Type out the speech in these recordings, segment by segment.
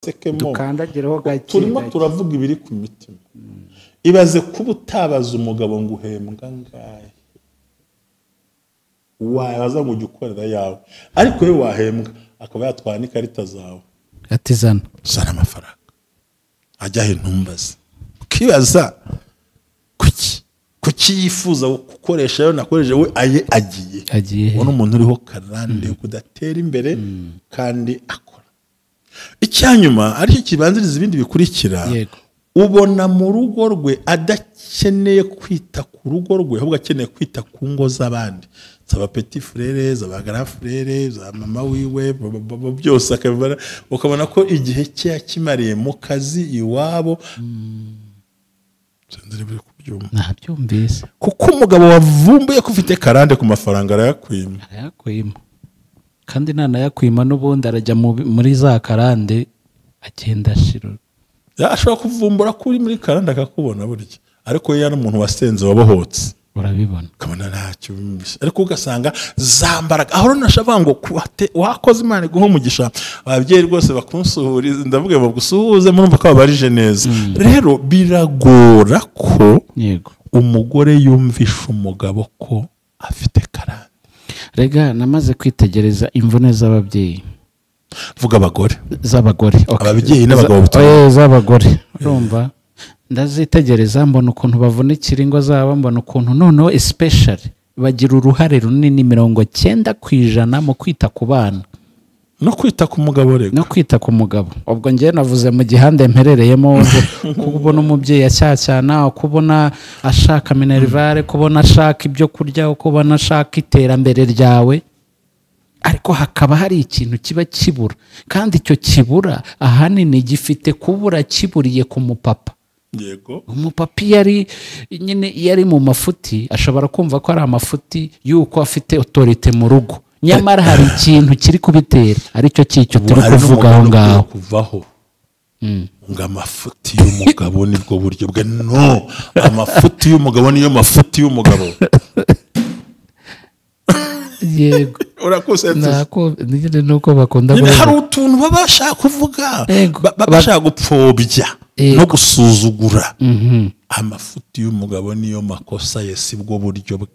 Sekemo. Dukandagireho gake. Turimo gake. Turavuga ibiri ku mitima. Ibaze kuba utabaza umugabo ngo uhembwa angahe, wabaza ngo ujye ukorera yawe, ariko we wahembwa akaba yatwara n'ikarita zawe. Ati zana. Zana amafaranga ajya he? Ntumbaze. Ukibaza kuki yifuza gukoresha ayo nakoresheje, we aye agiye Agiye he? Ubona umuntu uriho karande yo kudatera imbere kandi akora. Icyanyuma, aricyo kibanziriza ibindi bikurikira, ubona mu rugo rwe adakeneye kwita ku rugo rwe, ahubwo akeneye kwita ku ngo z'abandi, zaba petit frère, zaba grand frère, za mama wiwe, byose akabibona. Ukabona ko igihe cye yakimariye mu kazi iwabo. Sinzi niba uri kubyumva. Nabyumvise. Kuko umugabo wavumbuye ko ufite karande ku mafaranga arayakwima. Arayakwima, kandi nanayakwima n'ubundi arajya muri za karande, agenda ashira. Ashobora kuvumbura ko uri muri karande akakubona burya, ariko iyo ari umuntu wasenze, wabohotse, Urabibona. ukabona ntacyo bimubise, ariko ugasanga za mbaraga aho runasha ngo wakoze. Imana iguha umugisha, ababyeyi rwose bakunsuhuriza. Ndavuga bagusuhuze, murumva ko babarije neza. Rero biragora ko umugore yumvisha umugabo ko afite karande. Rega namaze kwitegereza imvune z'ababyeyi. Vuga abagore. Z'abagore, okay. Ababyeyi n'abagabo. Oya, z'abagore. Urumva, ndazitegereza, mbona ukuntu bavunikira ingo zabo, mbona ukuntu noneho especially bagira uruhare runini, 90% mu kwita ku bana. No kwita ku mugabo rego. No kwita ku mugabo. Ubwo njyewe navuze mu gihande mperereyemo, kubona umubyeyi ashyashyana, kubona ashaka minerval, kubona ashaka ibyo kurya, kubona ashaka iterambere ryawe, ariko hakaba hari ikintu kiba kibura, kandi icyo kibura ahanini gifite kubura kiburiye ku mupapa. Umupapa iyo ari nyine, iyo ari mu mafuti, ashobora kumva ko ari amafuti y'uko afite autorité mu rugo, nyamara hari ikintu kiri kubitera, aricyo cy'icyo turi Hari kuvuga aho n'umugabo ngaho. ukwiye kuvaho ngo amafuti y'umugabo nibwo buryo bwe. No, amafuti y'umugabo niyo mafuti y'umugabo. Urakusetse. Nako nyine nuko bakunda Nyine hari kuvuga. utuntu baba bashaka kuvuga, bashaka gupfobya no gusuzugura. Amafuti y'umugabo niyo makosa ye, si bwo buryo bwe.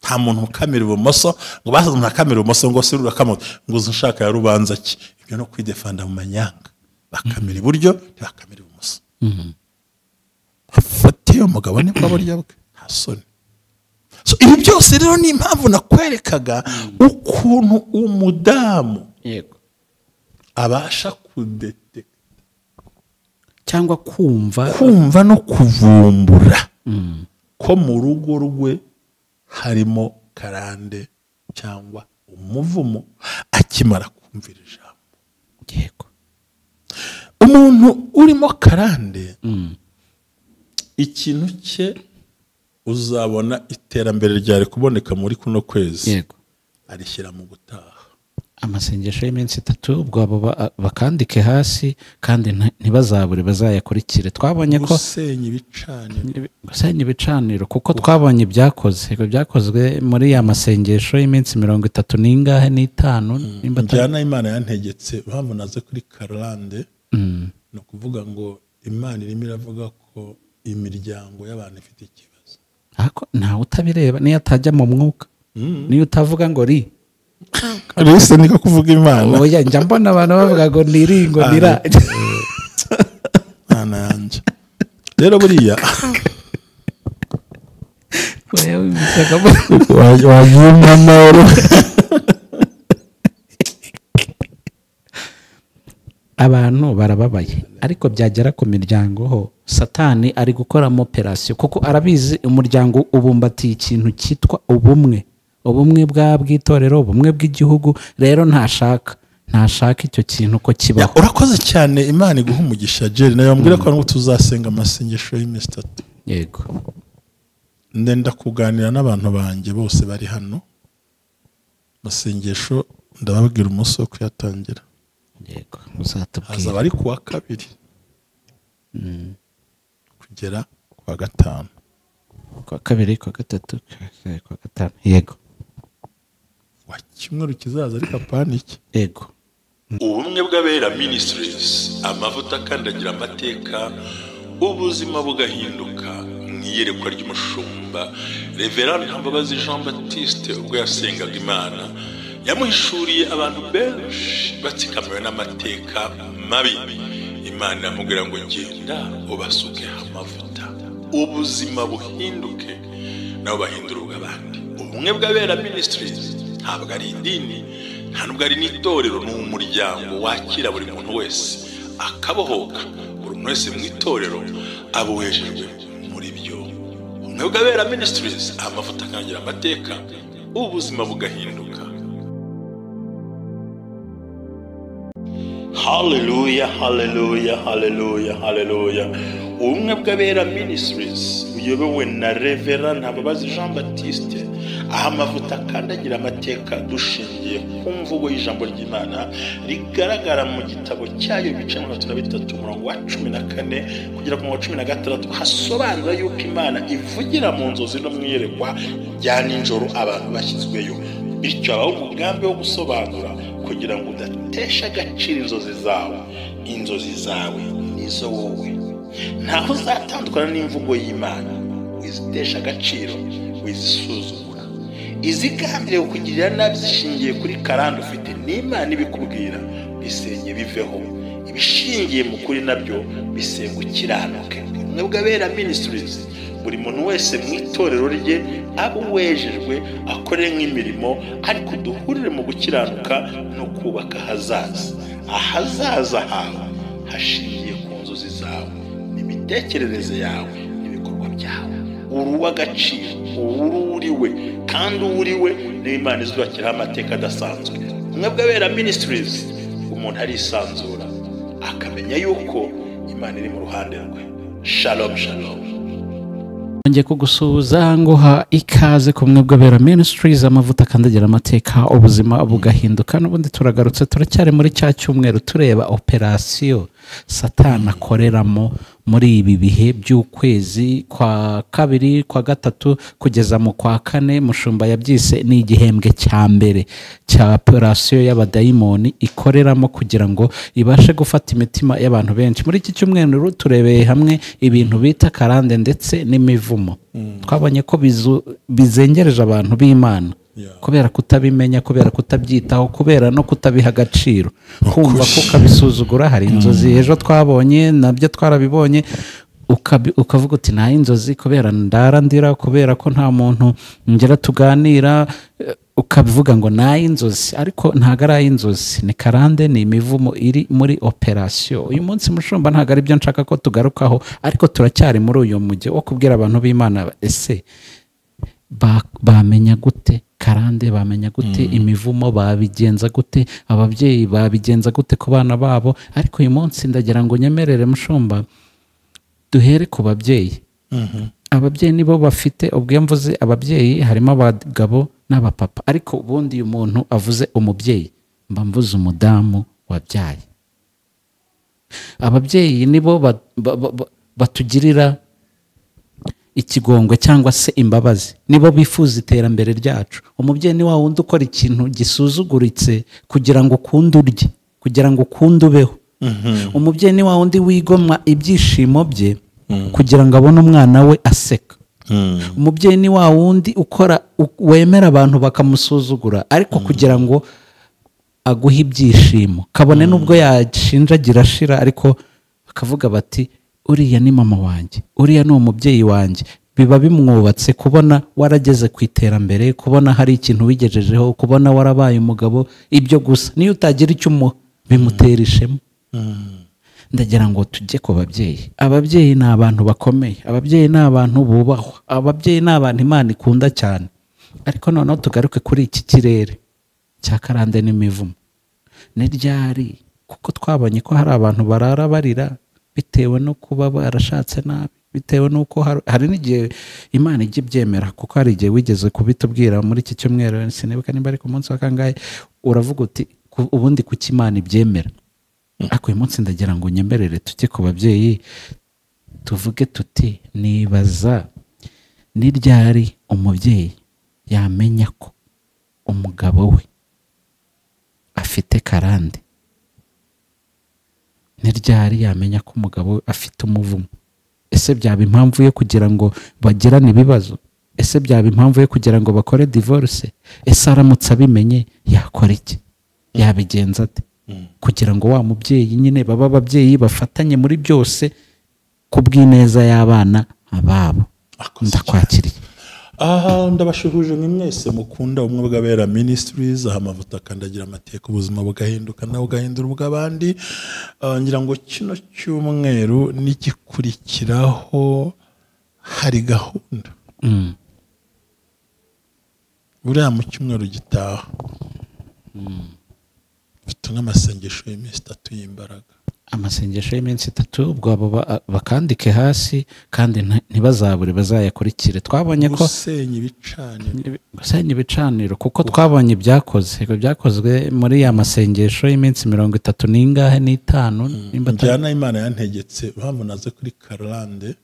Nta muntu ukamira ibumoso ngo basaze umuntu akamira ibumoso ngo se urakamira, ngo uzi ushaka ya rubanza ki? Ibyo no kwidefanda mu manyanga. Bakamira iburyo, ntibakamira ibumoso. Amafuti y'umugabo nibwo buryo bwe, nta soni. So, ibi byose rero ni impamvu nakwerekaga ukuntu umudamu abasha kudetecta cyangwa kumva, kumva no kuvumbura ko mu rugo rwe harimo karande cyangwa umuvumo akimara kumvira ijambo. Umuntu urimo karande, ikintu cye uzabona iterambere ryari kuboneka muri kuno kwezi arishyira mu gutaha. Amasengesho y'iminsi 3, ubwo abo bakandike hasi kandi ntibazabure, bazayakurikire. Twabonye ko gusenya ibicaniro. Gusenya ibicaniro, kuko twabonye ibyakoze, ibyo byakozwe muri ya masengesho y'iminsi 30 n'ingahe n'itanu, nimba atari- Njyana Imana yantegetse, impamvu naze kuri karande, ni ukuvuga ngo Imana irimo iravuga ko imiryango y'abantu ifite ikibazo. Ariko ntawe utabireba, niyo atajya mu mwuka, niyo utavuga ngo ri. Rise niko kuvuga Imana. Oya, njya mbona abantu bavuga ngo ni ri, ngo ni ra. Imana yanjye rero buriya. Oya, wibisaka. Wagiye amahoro. Abantu barababaye, ariko byagera ku miryango ho Satani ari gukoramo operasiyo, kuko arabizi umuryango ubumbatiye ikintu cyitwa ubumwe, ubumwe bw'itorero, ubumwe bw'igihugu. Rero ntashaka icyo kintu ko kibaho. Urakoze cyane, Imana iguha umugisha. Jerry nawe wambwira ko tuzasenga amasengesho y'iminsi 3. Ndenda kuganira n'abantu banjye bose bari hano, amasengesho ndababwira umunsi wo kuyatangira. Yego, uzatubwira. Hazaba ari kuwa kabiri kugera kuwa gatanu. Kuwa kabiri, kuwa gatatu, kuwa gatanu, yego. Wa cyumweru kizaza, ariko apana iki. Ubumwe bw'Abera Ministries, amavuta akandagira amateka, ubuzima bugahinduka. Mu iyerekwa ry'umushumba Reverend Ntambabazi Jean Baptiste, ubwo yasengaga Imana yamuhishuriye abantu benshi batsikamiwe n'amateka mabi. Imana iramubwira ngo genda ubasukeho amavuta, ubuzima buhinduke, nabo bahindura ubw'abandi. Ubumwe bw'Abera Ministries ntabwo ari idini, nta nubwo ari n'itorero, ni umuryango wakira buri muntu wese akabohoka. Buri muntu wese mu itorero aba wejejwe muri byo. Ubumwe bw'Abera Ministries, amavuta akangira amateka, ubuzima bugahinduka. Haleluya, haleluya, haleluya, haleluya. Ubumwe bw'Abera Ministries buyobowe na Reverend Ntambabazi Jean Baptiste, aho amavuta akandagira amateka dushingiye ku mvugo y'ijambo ry'Imana rigaragara mu gitabo cyayo ibice 33 umurongo wa 14 kugera ku murongo wa 16, hasobanura yuko Imana ivugira mu nzozi no mu iyerekwa rya nijoro abantu bashyizweyo. Bityo habaho umugambi wo gusobanura kugira ngo udatesha agaciro inzozi zawe. Inzozi zawe nizo wowe, ntaho uzatandukana n'imvugo y'Imana. Wizitesha agaciro, wizisuzugura. Izigambiriye kukugirira nabi zishingiye kuri karande ufite n'Imana ibikubwira, bisenye biveho. Ibishingiye mu kuri nabyo bisenga ukiranuke. Ubumwe bw'Abera Ministries, buri muntu wese mu itorero rye aba uwejejwe, akore nk'imirimo, ariko duhurire mu gukiranuka no kubaka ahazaza. Ahazaza hawe hashingiye ku nzozi zawe, n'imitekerereze yawe, n'ibikorwa byawe. Uri uw'agaciro, uri uriwe, kandi uriwe niyo Imana izubakiraho amateka adasanzwe. Ubumwe bw'Abera Ministries, umuntu arisanzura akamenya yuko Imana iri mu ruhande rwe. Shalom, shalom. Ngiye kugusuhuza nguha ikaze ku Bumwe bw'Abera Ministries, amavuta akandagira amateka, ubuzima bugahinduka. N'ubundi turagarutse, turacyari muri cya cyumweru tureba operasiyo Satani akoreramo muri ibi bihe by'ukwezi kwa kabiri, kwa gatatu kugeza mu kwa kane. Mushumba yabyise ni igihembwe cya mbere cya operasiyo y'abadayimoni ikoreramo kugira ngo ibashe gufata imitima y'abantu benshi. Muri iki cyumweru turebeye hamwe ibintu bita karande ndetse n'imivumo. Twabonye ko bizengereje abantu b'Imana kubera kutabimenya, kubera kutabyitaho, kubera no kutabiha agaciro, kumva ko ukabisuzugura. Hari inzozi ejo twabonye, nabyo twarabibonye, ukavuga uti nta inzozi kubera ndara ndira, kubera ko nta muntu ngera tuganira, ukabivuga ngo nta inzozi, ariko ntago ari inzozi, ni karande, ni imivumo iri muri operasiyo. Uyu munsi mushumba ntago ari byo nshaka ko tugarukaho, ariko turacyari muri uyu mujyi wo kubwira abantu b'Imana, ese bamenya gute karande, bamenya gute imivumo, babigenza gute, ababyeyi babigenza gute ku bana babo? Ariko uyu munsi ndagira ngo nyemerere mushumba duhere ku babyeyi. Ababyeyi nibo bafite ubwo iyo mvuze ababyeyi harimo abagabo n'abapapa, ariko ubundi uyu muntu avuze umubyeyi mba mvuze umudamu wabyaye. Ababyeyi nibo batugirira ikigongwe cyangwa se imbabazi, nibo bifuza iterambere ryacu. Umubyeyi ni wa wundi ukora ikintu gisuzuguritse kugira ngo ukunde urye, kugira ngo ukunde ubeho. Umubyeyi ni wa wundi wigomwa ibyishimo bye kugira ngo abone umwana we aseka. Umubyeyi ni wa wundi ukora wemera abantu bakamusuzugura, ariko kugira ngo aguhe ibyishimo, kabone nubwo yashinjagira ashira, ariko bakavuga bati uriya ni mama wanjye, uriya ni umubyeyi wanjye. Biba bimwubatse kubona warageze ku iterambere, kubona hari ikintu wigejejeho, kubona warabaye umugabo, ibyo gusa. Niyo utagira icyo umuha bimutera ishema. Ndagira ngo tujye ku babyeyi. Ababyeyi ni abantu bakomeye, ababyeyi ni abantu bubahwa, ababyeyi ni abantu Imana ikunda cyane. Ariko noneho tugaruke kuri iki kirere cya karande n'imivumo. Ni ryari? Kuko twabonye ko hari abantu barara barira bitewe no kuba barashatse nabi, bitewe nuko hari n'igihe Imana ijya ibyemera, kuko hari igihe wigeze kubitubwira muri iki cyumweru, sinibuka nimba ari ku munsi wa kangahe, uravuga uti ubundi kuki Imana ibyemera. Ariko uyu munsi ndagira ngo nyemerere tujye ku babyeyi, tuvuge tuti nibaza ni ryari umubyeyi yamenya ko umugabo we afite karande Ni ryari yamenya ko umugabo afite umuvumo? Ese byaba impamvu yo kugira ngo bagirane ibibazo? Ese byaba impamvu yo kugira ngo bakore divorce? Ese aramutse abimenye yakora iki? Yabigenza ate? Kugira ngo wa mubyeyi nyine baba ababyeyi bafatanye muri byose kubw'ineza y'abana babo. Ndakwakiriye. Aha ndabashuhuje mwe mwese mukunda Ubumwe bw'Abera Ministries, aha amavuta akandagira amateka, ubuzima bugahinduka nawe ugahindura ubw'abandi. Ngira ngo kino cyumweru n'igikurikiraho hari gahunda. Buriya mu cyumweru gitaha mfite nk'amasengesho y'iminsi 3 y'imbaraga. Amasengesho y'iminsi 3, ubwo abo bakandike hasi kandi ntibazabure, bazayakurikire. Twabonye ko gusenya ibicaniro, kuko twabonye ibyakozwe muri ya masengesho y'iminsi 30 n'ingahe n'itanu. Njyana Imana yantegetse impamvu naze kuri Karande,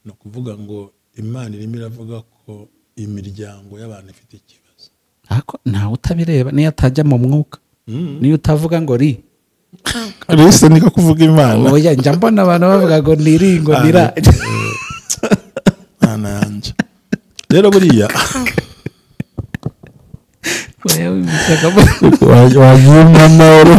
ni ukuvuga ngo Imana irimo iravuga ko imiryango y'abantu ifite ikibazo. Ariko ntawe utabireba, niyo atajya mu mwuka, niyo utavuga ngo ri Ese niko kuvuga Imana. Oya, njya mbona abantu bavuga ngo niri ngo nira. Mana yanjye. Rero buriya oya wibisaka wagiye amahoro.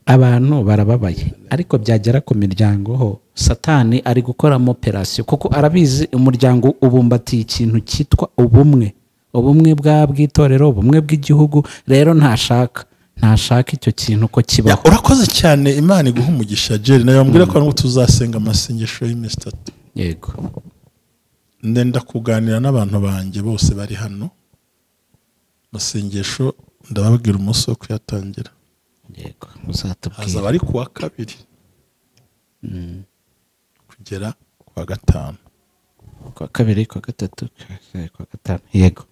Abantu barababaye, ariko byagera ku miryango ho Satani ari gukora operation, kuko arabizi umuryango ubumbatiye ikintu cyitwa ubumwe. Ubumwe bw'itorero, ubumwe bw'igihugu. Rero ntashaka icyo kintu ko kibaho. Urakoze cyane, Imana iguha umugisha Jerry. Nayo mbwira ko tuzasenga amasengesho y'iminsi 3. Yego. Ndenda kuganira n'abantu banjye bose bari hano. Amasengesho ndababwira umunsi wo kuyatangira. Yego, uzatubwira. Hazaba ari kuwa 2 kugera kuwa 5. Kuwa 2, kuwa 3, kuwa 5. Yego.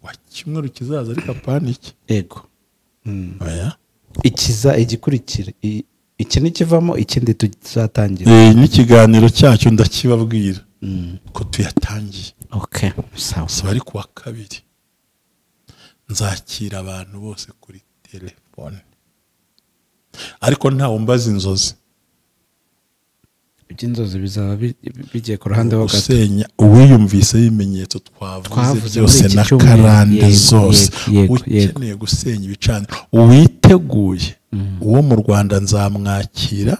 Wa cyumweru kizaza ariko apaniki. Yego. Oya. Ikiza igikurikira iki nikivamo ikindi tuzatangira. N'ikiganiro cyacyo ndakibabwira. Ko tuyatangiye. Okay, sawa. Sawa, ari kuwa 2. Nzakira abantu bose kuri telefone. Ariko ntawe umbaza inzozi. Iby'inzozi bizaba bigiye ku ruhande ho gato. Gusenya uwiyumvise ibimenyetso twavuze byose na karande zose. Ukeneye gusenya ibicaniro, uwiteguye uwo mu Rwanda nzamwakira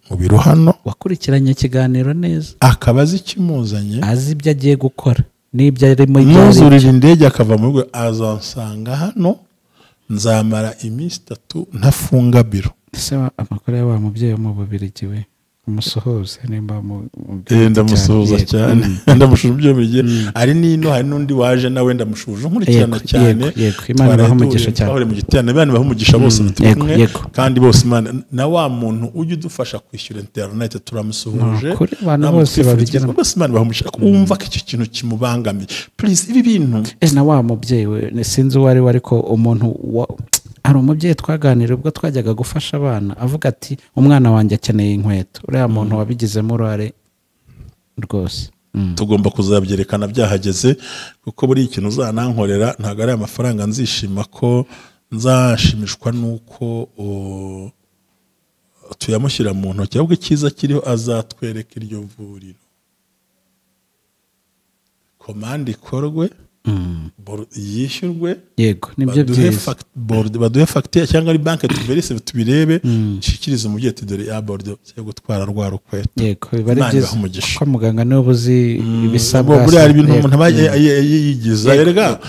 mu biro hano. Wakurikiranye ikiganiro neza, akaba azi ikimuzanye, azi ibyo agiye gukora n'ibyo arimo. Nuzurira indege akava mu rugo azansanga hano. Nzamara iminsi 3 ntafunga biro. Ese amakuru ya wa mubyeyi wo mu Bubiligi we umusuhuze nimba ndamusuhuza cyane, ndamushuje ibyo bigiye ari nino, hari n'undi waje nawe ndamushuje nkurikirana cyane. Imana ibahe umugisha cyane. Bahore mu giterane, Imana ibahe umugisha bose turi kumwe, kandi bose Imana na wa muntu ujye udufasha kwishyura internet turamusuhuje. Kuri abantu bose babigira bose Imana ibahe umugisha. Umva ko icyo kintu kimubangamiye, please ibi bintu. Na wa mubyeyi we sinzi uwo ari we, ariko umuntu hari umubyeyi twaganira ubwo twajyaga gufasha abana avuga ati umwana wanjye akeneye inkweto. Uriya muntu wabigizemo uruhare rwose. Tugomba kuzabyerekana byahageze, kuko buri ikintu uzanankorera ntabwo ari amafaranga nzishima ko nzashimishwa nuko tuyamushyira mu ntoki, ahubwo icyiza kiriho azatwereka iryo vuriro, komande ikorwe, yishyurwe. Yego, nibyo byiza. Baduhe fagitire cyangwa ari banki tuverise tubirebe, dushikirize umubyeyi ati dore ya bordo yo gutwara rwa rukweto. Yego, biba ari byiza kuko muganga niwe uzi ibisabwa. Buriya hari ibintu umuntu aba yigiza, erega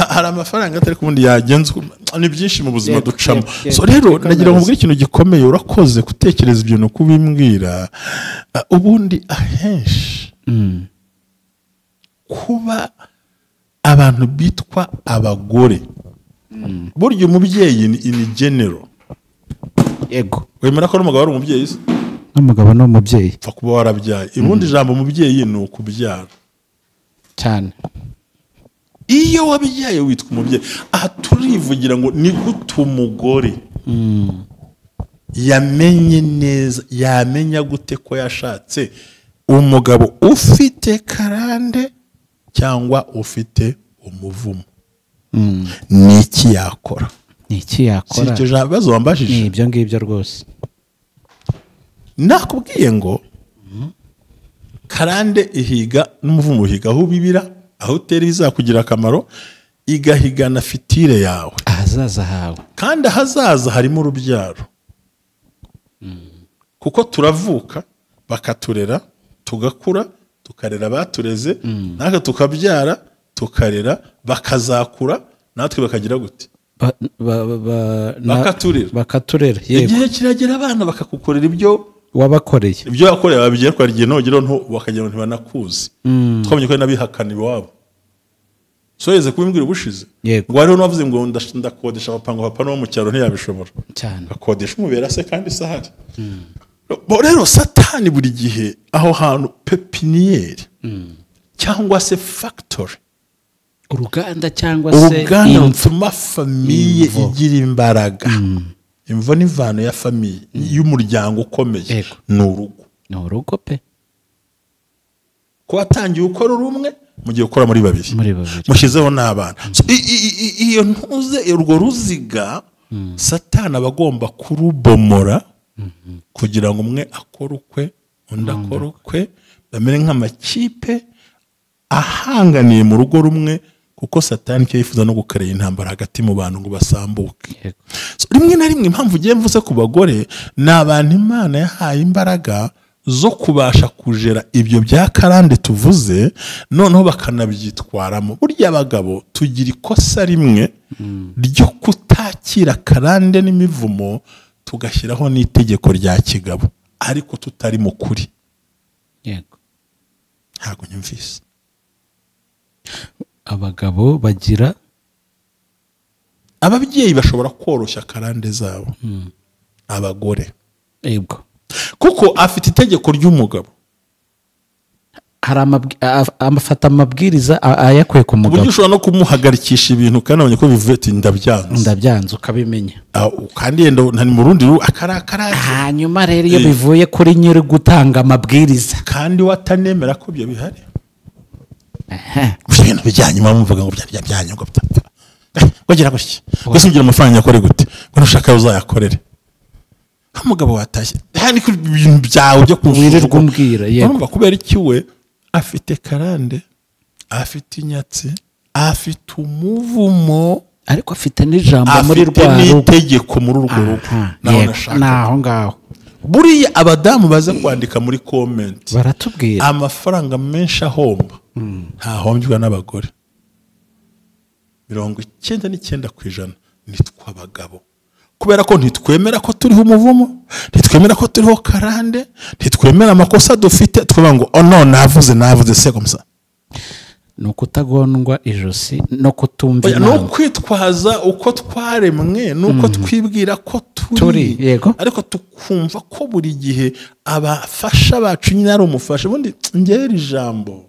hari amafaranga atari kubundi yagenzwa, ni byinshi mu buzima ducamo. So rero nagira ngo mbwire ikintu gikomeye, urakoze gutekereza ibintu kubimbwira. Ubundi ahenshi kuba abantu bitwa abagore, burya umubyeyi ni in general. Yego. Wemera ko n'umugabo ari umubyeyi se? N'umugabo ni umubyeyi. Upfa kuba warabyaye. Ubundi ijambo umubyeyi ni ukubyara. Cyane. Iyo wabyaye witwa umubyeyi. Aha turivugira ngo ni gute umugore yamenye neza, yamenya gute ko yashatse umugabo ufite karande cyangwa ufite umuvumo. Ni iki yakora? Ni iki yakora? Si icyo kibazo wambajije? Ni ibyo ngibyo rwose. Nakubwiye ngo karande ihiga n'umuvumo uhiga aho ubibira, aho utera bizakugira akamaro, igahiga na fitire yawe, ahazaza hawe. Kandi ahazaza harimo urubyaro. Kuko turavuka bakaturera, tugakura, tukarera abatureze, natwe tukabyara, tukarera, bakazakura, natwe bakagira gute? Bakaturera. Igihe kiragera abana bakakukorera ibyo wabakoreye. Ibyo wakoreye babigiye kwa igihe nogera nto bakagira ngo ntibanakuzi. Twamenye ko nabihakana iwabo. So yeze kubimbwira ubushize. Ngo hariho n'abavuze ngo ndakodesha abapango papa no mu cyaro ntiyabishobora. Cyane. Akodesha umubera se kandi sahari. Bo rero Satani buri gihe aho hantu pepiniere cyangwa se factory, uruganda cyangwa se uruganda rutuma famiye igira imbaraga. Imvo n'imvano ya famiye y'umuryango ukomeye ni urugo. Ni urugo pe. Ko watangiye ukora urumwe mugiye gukora muri babiri. Mushyizeho n'abana. Iyo ntuze urwo ruziga Satani aba agomba kurubomora kugira ngo umwe akore ukwe undi akore ukwe, bamere nk'amakipe ahanganiye mu rugo rumwe, kuko Satani icyo yifuza no gukarera intambara hagati mu bantu ngo basambuke. Rimwe na rimwe impamvu ugiye mvuze ku bagore ni abantu Imana yahaye imbaraga zo kubasha kujera ibyo bya karande tuvuze, noneho bakanabyitwaramo. Burya abagabo tugira ikosa rimwe ryo kutakira karande n'imivumo, tugashyiraho n'itegeko rya kigabo ariko tutari mu kuri. Yego. Ntabwo nyumvise. Abagabo bagira ababyeyi bashobora koroshya karande zabo. Abagore. Yego. Kuko afite itegeko ry'umugabo. Hari amafata amabwiriza ayakuye ku mugabo. Uburyo ushobora no kumuhagarikisha ibintu kandi abonye ko bivuye ati ndabyanze. Ndabyanze ukabimenya. Kandi yenda ntari mu rundi akarakara. Hanyuma rero iyo bivuye kuri nyiri gutanga amabwiriza kandi watanemera ko byo bihari. Ibintu bijyanye mumvuga ngo byajyanye ngo bitapfa. Wagira gutya. Gusa ugira amafaranga yakore gute? Ngo nushaka uzayakorere. Umugabo watashye hani ku bintu byawe byo kuwirirwa umbwira. Yego. Urumva kubera iki we afite karande, afite inyatsi, afite umuvumo, ariko afite n'ijambo muri rwa rugo, afite n'itegeko muri urwo rugo. Naho nashaka naho ngaho buriya abadamu baza kwandika muri comment baratubwira amafaranga menshi ahomba ntahombywa n'abagore. 99% nitwa abagabo. Kubera ko ntitwemera ko turiho umuvumo, ntitwemera ko turiho karande, ntitwemera amakosa dufite, twaba ngo oh no navuze se comme ça. No kutagondwa ijosi no kutumva inama. No kwitwaza uko twaremwe nuko twibwira ko turi. Yego. Ariko tukumva ko buri gihe abafasha bacu nyine ari umufasha. Ubundi ngera ijambo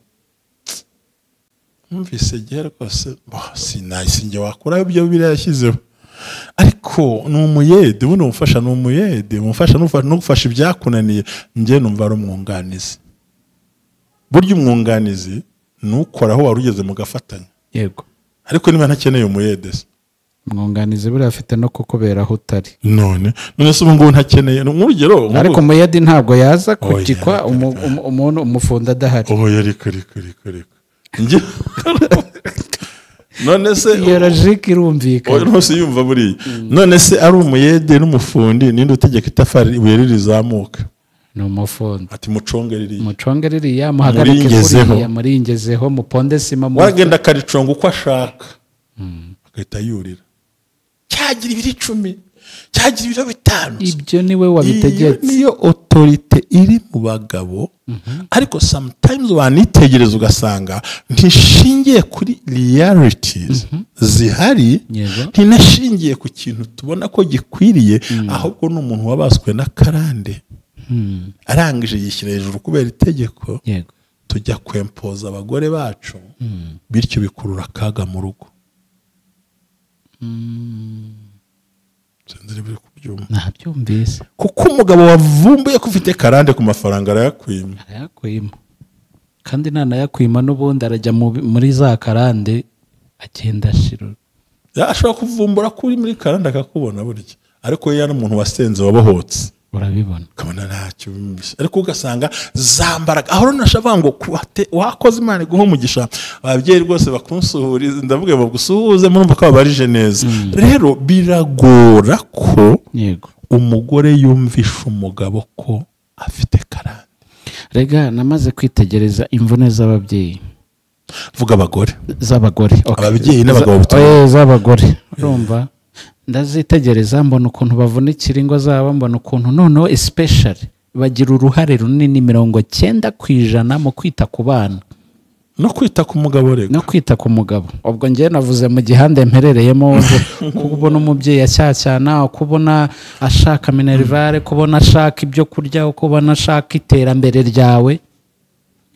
numvise gihe rwose sinayise wakora ibyo Bibiliya yashyizeho. Ariko ni umuyede, ubundi umufasha ni umuyede, umufasha n'ugufasha ibyakunaniye. Njye numva ari umwunganizi. Burya umwunganizi nukora aho warugeze mugafatanya. Yego. Ariko niba ntakeneye umuyede se. Umwunganizi buriya afite no kukubera aho utari. None se ubu ngubu ntakeneye nk'urugero. Ariko umuyede ntabwo yaza kugikwa umuntu umufunda adahari. Oya reka. Njye none se iyo logique irumvikana. Rwose yumva buriya. None se ari umuyede n'umufundi ninde utegeka itafari ibuye ririzamuka? Ni umufundi. Ati muconge ririya. Muconge ririya, muhagarike kuriya, muringezeho, muponde sima. Wagenda akariconga uko ashaka. Agahita yurira. Cyagira ibiro 10, cyagira ibiro 5. Ibyo niwe wabitegetse. Niyo autorité iri mu bagabo. Ariko sometimes wanitegereza ugasanga ntishingiye kuri realities zihari, ntinashingiye ku kintu tubona ko gikwiriye, ahubwo ni umuntu wabaswe na karande. Arangije yishyira hejuru kubera itegeko. Tujya kwempoza abagore bacu, bityo bikurura akaga mu rugo. Nabyumvise. Kuko umugabo wavumbuye ko ufite karande ku mafaranga arayakwima. Arayakwima. Kandi nanayakwima n'ubundi arajya muri za karande agenda ashira. Ashobora kuvumbura ko uri muri karande akakubona burya, ariko iyo ari umuntu wasenze wabohotse urabibona, ukabona ntacyo, ariko ugasanga za mbaraga. Aho rero nashaka ngo wakoze Imana iguhe umugisha, ababyeyi rwose bakunsuhuriza, ndavuga bagusuhuze, murumva ko babarije neza. Rero biragora ko umugore yumvisha umugabo ko afite karande. Rega namaze kwitegereza imvune z'ababyeyi, vuga abagore, z'abagore, ababyeyi n'abagabo, z'abagore, urumva ndazitegereza mbona ukuntu bavunikira ingo zabo, mbona ukuntu noneho especially bagira uruhare runini 90% mu kwita ku bana no kwita ku mugabo. Rega no kwita ku mugabo. Ubwo njye navuze mu gihande mperereyemo, kubona umubyeyi acyacyana, kubona ashaka minerivare, kubona ashaka ibyo kurya, kubona ashaka iterambere ryawe,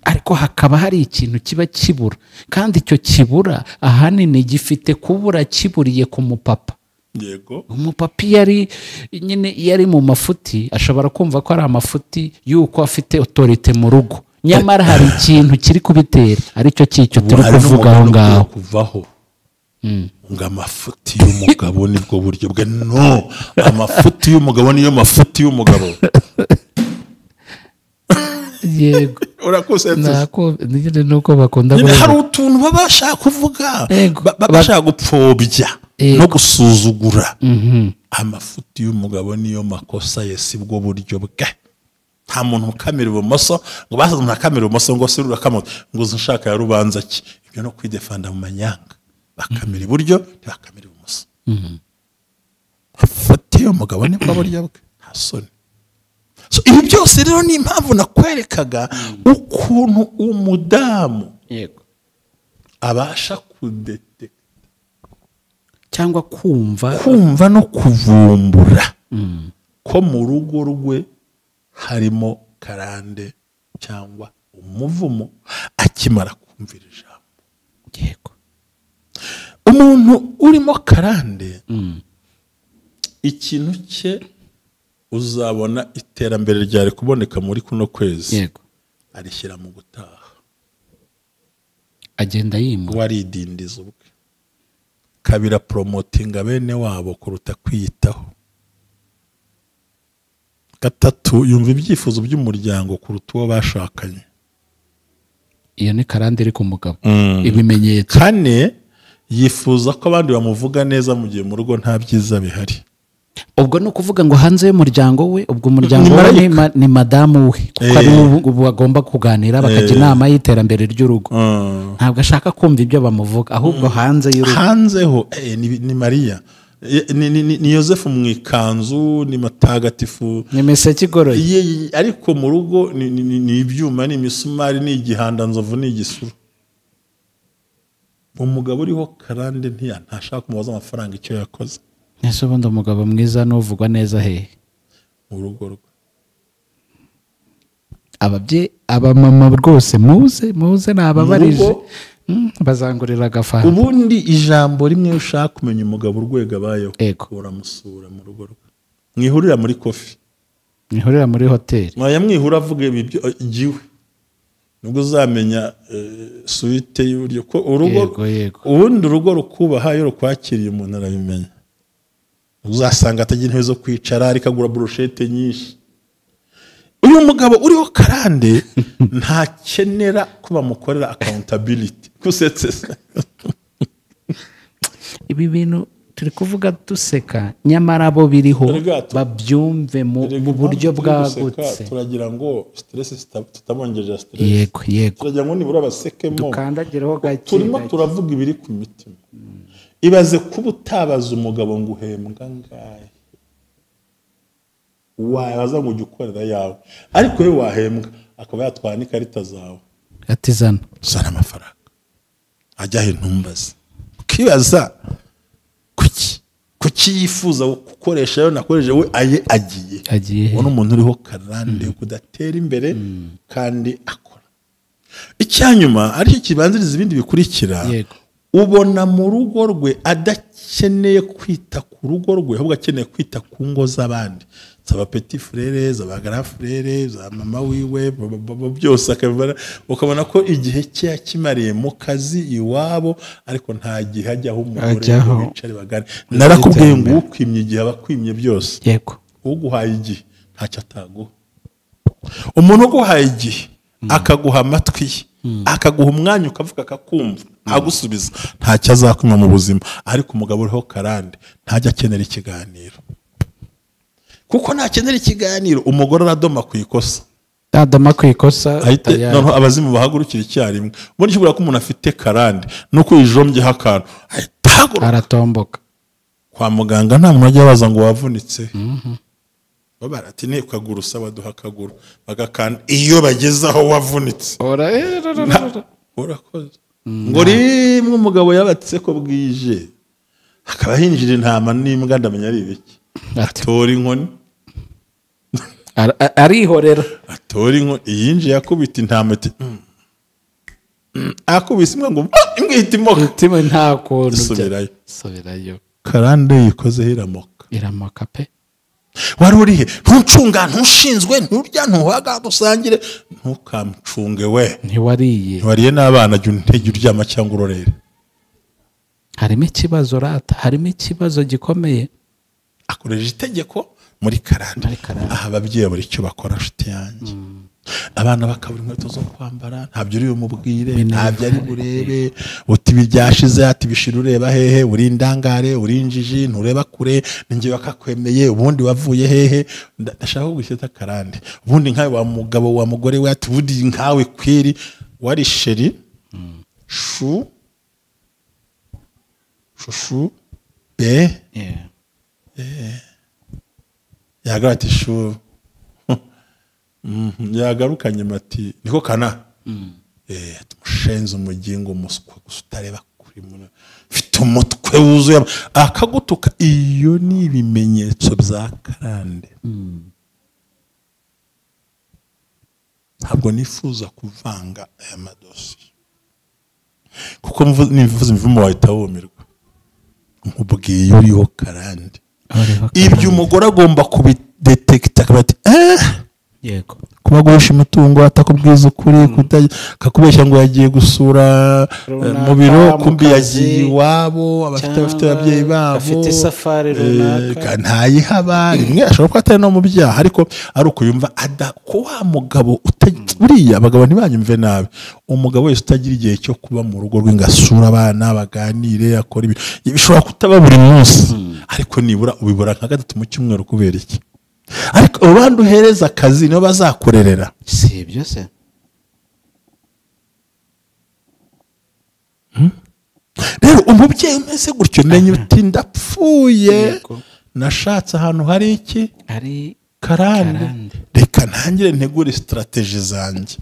ariko hakaba hari ikintu kiba kibura, kandi icyo kibura ahanini gifite kubura kiburiye ku mupapa. Yego, umupapa yari nyine yari mu mafuti, ashobora kumva ko ari amafuti yuko afite autorité mu rugo, nyamara hari ikintu kiri kubitera, aricyo cyicyo turi kuvuga aho ngaho. Kuvaho ngo amafuti y'umugabo nibwo buryo bwe. No, amafuti y'umugabo niyo mafuti y'umugabo. Yego, urakusetse nako nuko bakunda kuvuga. Hari utuntu baba bashaka kuvuga, bashaka gupfobya no gusuzugura. Amafuti y'umugabo niyo makosa ye, sibwo buryo bwe. Nta muntu ukamira ibumoso ngo basaze umuntu akamira ibumoso ngo sirura kamoto ngo ushaka ya rubanza ki, ibyo no kwidefanda mu manyanga. Bakamira iburyo ntibakamira ibumoso. Amafuti y'umugabo nibwo buryo bwe, nta soni. So ibi byose rero ni impamvu nakwerekaga ukuntu umudamu yego abasha kudetekta cyangwa kumva no kuvumbura ko mu rugo rwe harimo karande cyangwa umuvumo akimara kumvira ijambo. Yego, umuntu urimo karande ikintu cye uzabona iterambere ryari kuboneka muri kuno kwezi. Yego, arishyira mu gutaha, agenda yimura, waridindiza ubwe. Kabira promotinga bene wabo kuruta kwiyitaho. Gatatu, yumva ibyifuzo by'umuryango kuruta uwo bashakanye. Iyo ni karande iri ku mugabo. Ibimenyetso. Kane, yifuza ko abandi bamuvuga neza mu gihe mu rugo nta byiza bihari. Ubwo ni ukuvuga ngo hanze y'umuryango we, ubwo umuryango we ni madamu we, kuko ari ubu bagomba kuganira bakajya inama y'iterambere ry'urugo. Ntabwo ashaka kumva ibyo bamuvuga, ahubwo hanze y'urugo. Hanze ho ni Mariya, ni Yosefu mu ikanzu, ni matagatifu, ni miseke igoroye, ariko mu rugo ni ibyuma, ni imisumari, ni igihandanzovu, ni igisuru. Umugabo uriho karande ntashaka kumubaza amafaranga icyo yakoze. Ese ubundi umugabo mwiza n'uvugwa neza hehe? Mu rugo rwe. Ababye abamama rwose muze nababarije bazangurira agafanta. Ubundi ijambo rimwe ushaka kumenya umugabo urwego abayeho, uramusura mu rugo rwe. Mwihurira muri kofi, mwihurira muri hoteli, mwaya mwihura avuga ibyo giwe, nubwo uzamenya suite y'uburyo ko urugo. Ubundi urugo rukubaha iyo rukwakiriye umuntu arabimenya. Uzasanga atagira intebe zo kwicara, ariko agura brochette nyinshi. Uyu mugabo uriho karande ntakenera ko bamukorera accountability. Kusetse ibi bintu turi kuvuga duseka, nyamara bo biriho babyumve mu buryo bwagutse. Turagira ngo stress tutabongeje stress. Yego, yego, turagira ngo nibura basekemo, dukandagireho gake. Turimo turavuga ibiri ku mitima. Ibaze kuba utabaza umugabo ngo uhembwa ngahe, wabaza ngo ujye ukorera yawe, ariko we wahembwa akaba yatwara n'ikarita zawe, ati zana zana amafaranga ajya he ntumbaze. Ukibaza kuki yifuza gukoresha ayo nakoresheje we aye agiye. Ubona umuntu uriho karande kudatera imbere kandi akora. Icyanyuma aricyo kibanziriza ibindi bikurikira, Ubona mu rugo rwe adakeneye kwita ku rugo rwe, ahubwo akeneye kwita ku ngo z'abandi, zaba petit frere, zaba grand frere, za mama wiwe, byose akabibara. Ukabona ko igihe cye yakimariye mu kazi iwabo, ariko nta gihe ajyaho umugore ngo bicare bagane. Narakubwiye ngo ukwimye igihe aba akwimye byose. Yego. Uguhaye igihe ntacyo ataguha. Umuntu uguhaye igihe akaguha amatwi ye, akaguha umwanya ukavuga akakumva, agusubiza, ntacyo azakwima mu buzima. Ariko umugabo uriho karande ntajya akenera ikiganiro, kuko ntakenera ikiganiro umugore aradoma ku ikosa. Adoma ku ikosa noneho abazimu bahagurukira icyarimwe. Ubundi kibura ko umuntu afite karande nuko yijombyeho akantu ahita ahaguruka, aratomboka. Kwa muganga nta muntu ajya abaza ngo wavunitse. Barati ne ukaguru saba duha akaguru bagakanda iyo bageze aho wavunitse. Urakoze. Ngo rimwe umugabo yabatse ko bwije hakaba hinjira intama n'imbwa, ndamenya ari ibiki, atora inkoni arihorera, atora inkoni yinjiye akubita intama ati akubise imbwa ngo imbwa ihita imoka, nta kuntu subirayo. Karande yikozeho iramoka, iramoka pe. Wari urihe? Ntuncunga, ntushinzwe, nturya, ntuhaga, dusangire, ntukamcunge we. Ntiwariye. Ntiwariye n'abana, jya untege uryama cyangwa urorere. Harimo ikibazo rata, harimo ikibazo gikomeye. Akoresha itegeko muri karande. Aha ababyeyi buri icyo bakora nshuti yanjye. Abana bakabura inkweto zo kwambara, ntabyo uri bumubwire, ntabyo ari burebe, uti ibi byashize, ati bishira ureba hehe, uri indangare, uri injiji, ntureba kure, ninjye wakakwemeye, ubundi wavuye hehe. Ndashaka kugushyita karande. Ubundi nkawe wa mugabo wa mugore we, ati ubundi nkawe kweri wari sheri shu shushu be yagarati shu yagarukanye mati niko kana tumushenze umugingo umuswa gusa utareba kuri muno, mfite umutwe wuzuye akagutuka. Iyo ni ibimenyetso bya karande. Ntabwo nifuza kuvanga aya madosiye, kuko nifuza imivumo wahita wumirwa. Nkubwiye uriho karande, ibyo umugore agomba kubidetekita akaba ati yego, kuba guhisha umutungo atakubwiza ukuri, akakubeshya ngo yagiye gusura mu biro, kumbi yagiye iwabo, abafite ababyeyi babo, afite safari runaka ntayihaba. Rimwe ashobora kuba atari no mu byaha, ariko ari uko yumva ada ko wa mugabo buriya abagabo ntibanyumve nabi, umugabo wese utagira igihe cyo kuba mu rugo rwe ngo asure abana baganire, akora ibi bishobora kutaba buri munsi, ariko nibura ubibura nka gatatu mu cyumweru. Kubera iki? Ariko abandi uhereza akazi nibo bazakurerera. Si ibyo se? Rero umubyeyi umeze gutyo, menya uti ndapfuye, nashatse ahantu hari iki? Hari karande, reka ntangire ntegure strategy zanjye.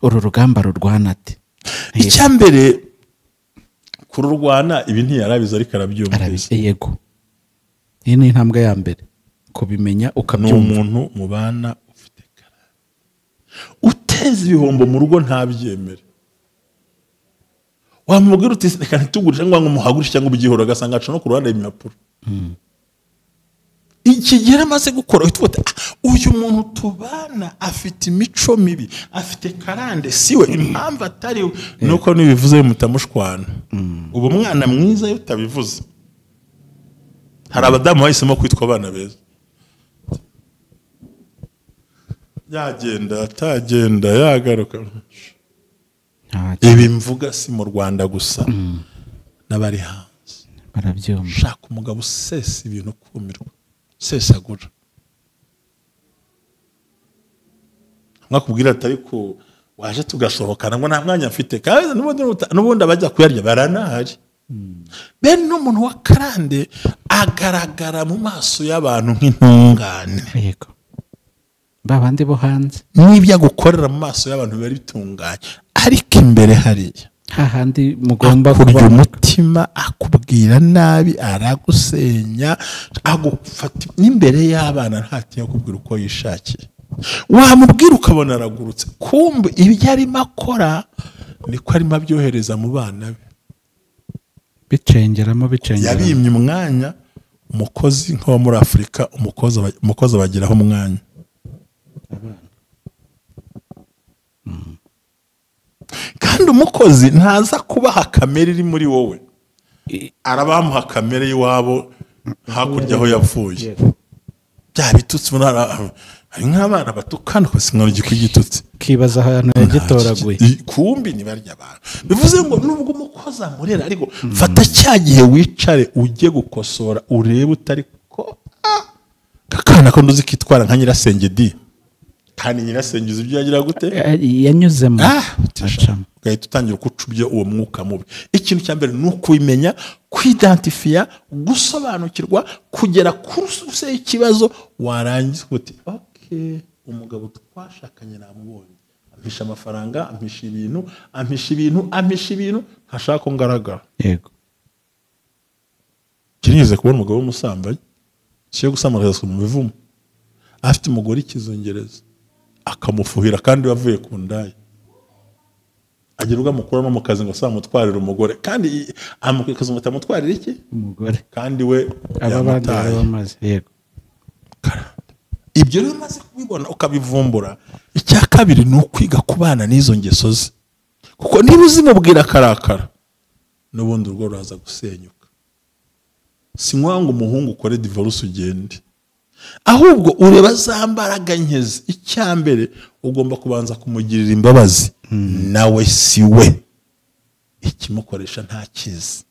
Uru rugamba rurwana ate? Icya mbere kururwana, ibi ntiyarabizi ariko arabyumvise. Yego, iyi ni intambwe ya mbere kubimenya ukabyumva. Ni umuntu mubana ufite karande, uteza ibihombo mu rugo ntabyemere. Wamubwira uti reka ntitugurishe ngo umuhagurishe cyangwa ubyihora, ugasanga aca no ku ruhande impapuro. Iki gihe amaze gukora uhita uvuga uyu muntu tubana afite imico mibi, afite karande, siwe impamvu atari we nuko nibivuze mutamushwana. Ubu mwana mwiza iyo utabivuze. Hari abadamu bahisemo kwitwa abana beza, yagenda atagenda yagaruka. Ibi mvuga si mu Rwanda gusa, n'abari hanze barabyumva. Shaka umugabo usesa ibintu kumirwa, sesagura, mwakubwira ati ariko waje tugasohokana ngo nta mwanya mfite, kandi n'ubundi abajya kuyarya baranahari. Bene n'umuntu wa karande agaragara mu maso y'abantu nk'intungane. Yego, babandi bo hanze n'ibyo agukorera mu maso y'abantu biba bitunganye, ariko imbere hariya hahandi mugomba kurya umutima, akubwira nabi, aragusenya, agufata n'imbere y'abana ntatinya kubwira uko yishakiye. Wamubwira ukabona aragurutse, kumbe ibyo arimo akora niko arimo abyohereza mu bana be. Bicengeramo bicengeramo. Yabimye umwanya umukozi nk'uwo muri Afurika, umukozi abagiraho umwanya. Kandi umukozi ntaza kubaha kamere iri muri wowe, arabamuha kamere y'iwabo hakurya aho yapfuye. Bya bitutsi hari nk'abana batukana ukasimwa igitutsi kibaza ahantu yagitoraguye, kumbi ni barya abantu. Bivuze ngo nubwo umukozi amurera, ariko fata cya gihe wicare ujye gukosora, urebe utari ko kakana ko nduzi kitwara nka nyirasenge di, kandi nyirasenge uzi ibyo yagira gute yanyuzemo, ugahita utangira kucubya uwo mwuka mubi. Ikintu cya mbere ni ukubimenya, kwidentifia, gusobanukirwa, kugera ku source y'ikibazo, warangiza uti okay, umugabo twashakanye namubonye, ampisha amafaranga, ampisha ibintu, ampisha ibintu, ampisha ibintu, ntashaka ko ngaragara. Yego. Kinigeze kubona umugabo w'umusambanyi, cyo gusamariza mu bivumo, afite umugore ikizungereza, akamufuhira kandi bavuye ku ndaya. Agira ubwo amukuramo mu kazi ngo asamutwarire umugore, kandi amukazi ngo atamutwarire iki umugore, kandi we yamutaye. Yego. Ibyo rero umaze kubibona ukabivumbura, icya kabiri ni ukwiga kubana n'izo ngeso ze, kuko niba uzimubwira akarakara n'ubundi urugo ruraza gusenyuka. Si ngombwa ngo umuhungu ukore divorce ugende, ahubwo ureba za mbaraga nkezi. Icya mbere ugomba kubanza kumugirira imbabazi, nawe si we ikimukoresha ntakizi.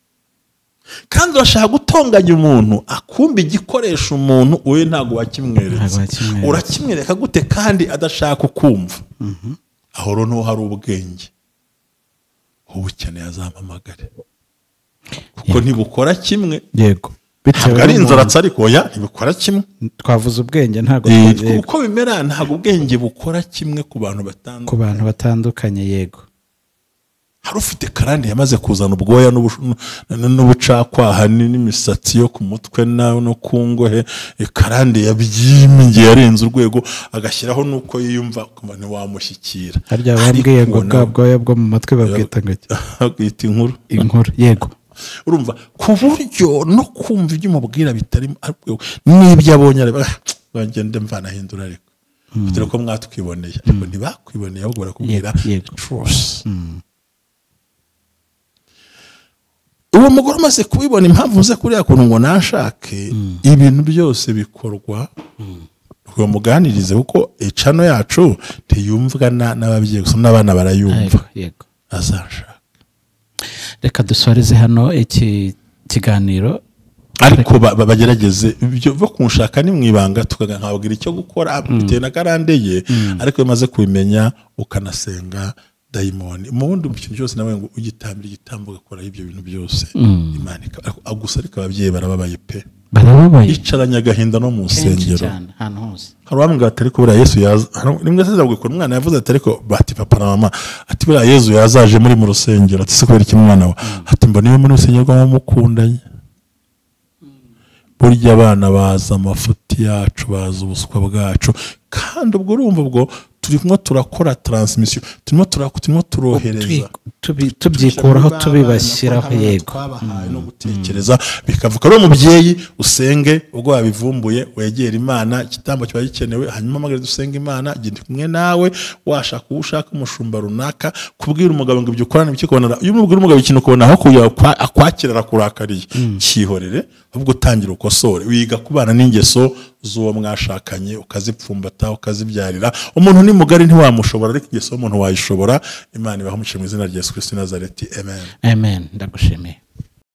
Kandi urashaka gutonganya umuntu akumba igikoresha umuntu, we ntago wakimweretse. Urakimwereka gute kandi adashaka kumva? Aho rero niho hari ubwenge. Ubukeneye azampamagare, kuko ntibukora kimwe. Yego. Ntabwo ari inzaratsi ariko oya, ntibukora kimwe. Twavuze ubwenge ntago uko bimera, ntago ubwenge bukora kimwe ku bantu batandukanye. Ku bantu batandukanye, yego. Hari ufite karande yamaze kuzana ubwoya n'ubucakwaha n'imisatsi yo ku mutwe no ku ngohe, karande yabyimingiye yarenze urwego, agashyiraho nuko yiyumva ntiwamushyikira. Harya bambwiye ngo bwa bwoya bwo mu matwi babwita ngo iki? Babwita inkuru. Inkuru, yego. Urumva ku buryo no kumva ibyo umubwira bitari n'ibyo abonye bagende mvanahindura, ariko kugira ko mwatwiboneye, ariko ntibakwiboneye, ahubwo barakubwira truth. Uwo mugore umaze kubibona impamvu uze kuriya kuntu ngo nashake, ibintu byose bikorwa ngo muganirize, kuko icano yacu ntiyumvwa n'ababyeyi gusa, n'abana barayumva. Yego. Azashaka. Reka dusoreze hano iki kiganiro, ariko bagerageze ibyo bo kunshaka ni mwibanga, tukankabwira icyo gukora bitewe na karande ye, ariko bimaze kubimenya ukanasenga dayimoni mu bundi kintu cyose, nawe ngo ugitambira igitambo ugakora ibyo bintu byose, Imana gusa. Ariko ababyeyi barababaye pe, barababaye, icaranya agahinda no mu nsengero ahantu hose. Hari uwambwira ati ariko buriya Yesu yaza, rimwe sezabwe ko umwana yavuze ati ariko bati papa na mama, ati buriya Yesu yazaje muri mu rusengero, ati se kubera iki mwana wa, ati mbona iyo muri rusengero rw'amukundanye. Burya abana baza amafuti yacu, baza ubuswa bwacu, kandi ubwo urumva ubwo turimo turakora transmission, turimo turohereza, tubyikuraho tubibashyiraho. Yego. Twabahaye no gutekereza bikavuka. Ari umubyeyi usenge ubwo wabivumbuye, wegera Imana, igitambo kiba gikenewe, hanyuma amagare dusenge Imana, genda kumwe nawe, washaka uwo ushaka umushumba runaka, kubwira umugabo ngo ibyo ukora ntibikikubonera. Iyo umubwira umugabo ikintu ukabona aho akwakira arakurakariye, cyihorere, ahubwo utangira ukosore. Wiga kubana n'ingeso z'uwo mwashakanye, ukazipfumbata, ukazibyarira. Umuntu ni mugari ntiwamushobora, ariko ingeso y'umuntu wayishobora. Imana ibahe umugisha mu izina rya Yesu Kristo Nazareti. Amen. Amen. Ndagushimiye.